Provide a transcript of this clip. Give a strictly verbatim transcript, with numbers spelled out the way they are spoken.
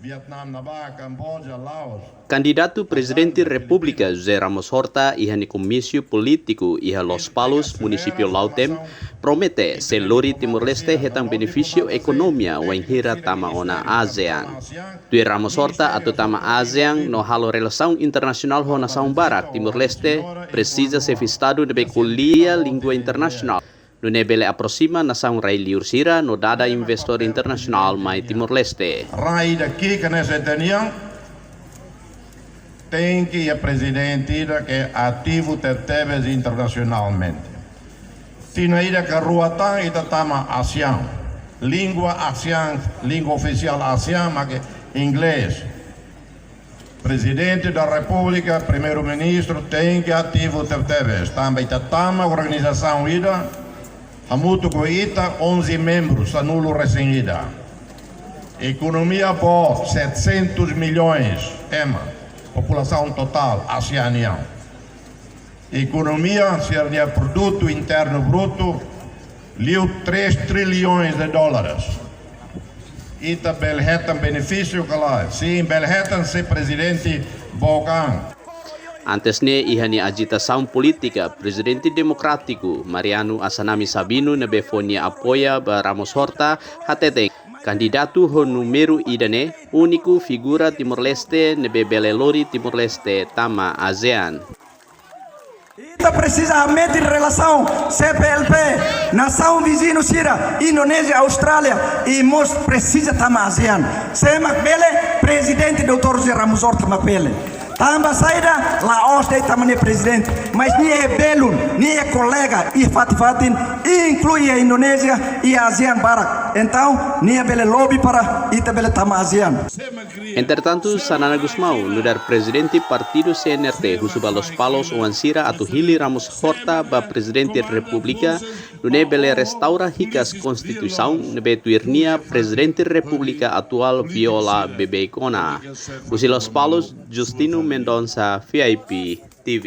Vietnam ne'ebá, Kamboja, Laos. Kandidatu Prezidente Repúblika José Ramos Horta iha nia komísiu polítiku iha Lospalos, munisípiu Lautém, promete sei lori Timor-Leste hetan benefísiu ekonomia wainhira tama ona ASEAN. Tuir Ramos Horta, atu tama ASEAN no halo relasaun internasionál ho nasaun barak, Timor-Leste presiza xefe Estadu ne'ebé ko'alia língua internasionál, nune'e bele aproxima nasaun rai-li'ur sira no dada investór internasionál mai Timor-Leste. Rai ida ki'ik hanesan ita-nian, tenke iha prezidente ida ke ativu tebetebes internasionalmente. Tinan ida ka rua tan ita tama ASEAN. Língua ASEAN, língua ofisiál ASEAN mak inglés. Prezidente da Repúblika, Primeiru-Ministru tenke ativu tebetebes. Tanba ita tama organizasaun ida, hamutuk ho ita onze membrus, sanulu-resin-ida. Ekonomia boot, setecentos milhões ema, populasaun totál ASEAN nian. Ekonomia, sira-nia produtu internu brutu, liu três trilhões de dólares. Ita bele hetan benefísiu ka lae? Sin, bele hetan se prezidente book an. Antes ne'e, iha nia ajitasaun polítika, Prezidente Demokrátiku Mariano Assanami Sabino ne'ebé fó nia apoia ba Ramos Horta hateten, kandidatu ho númeru ida ne'e úniku figura Timor-Leste ne'ebé bele lori Timor-Leste tama ASEAN. Ita presiza hametin relasaun C P L P, nasaun viziñu sira, Indonézia, Austrália, i mós presiza tama ASEAN. Sé mak bele? Prezidente doutór José Ramos Horta mak bele. Tanba saida? Laos de'it tama nia prezidente, mas nia iha belun, nia iha kolega iha fatin-fatin, inklui iha Indonézia, iha ASEAN barak. Entaun, nia bele lobby para ita bele tama ASEAN. Entretantu, Xanana Gusmão, nu'udar prezidente partidu C N R T, husu ba Lospalos oan sira atu hili Ramos Horta ba Prezidente Repúblika, nune'e bele restaura hikas konstituisaun ne'ebé tuir nia Prezidente Repúblika atuál viola beibeik ona. Husi Lospalos, Justino Mendonça, V I P T V.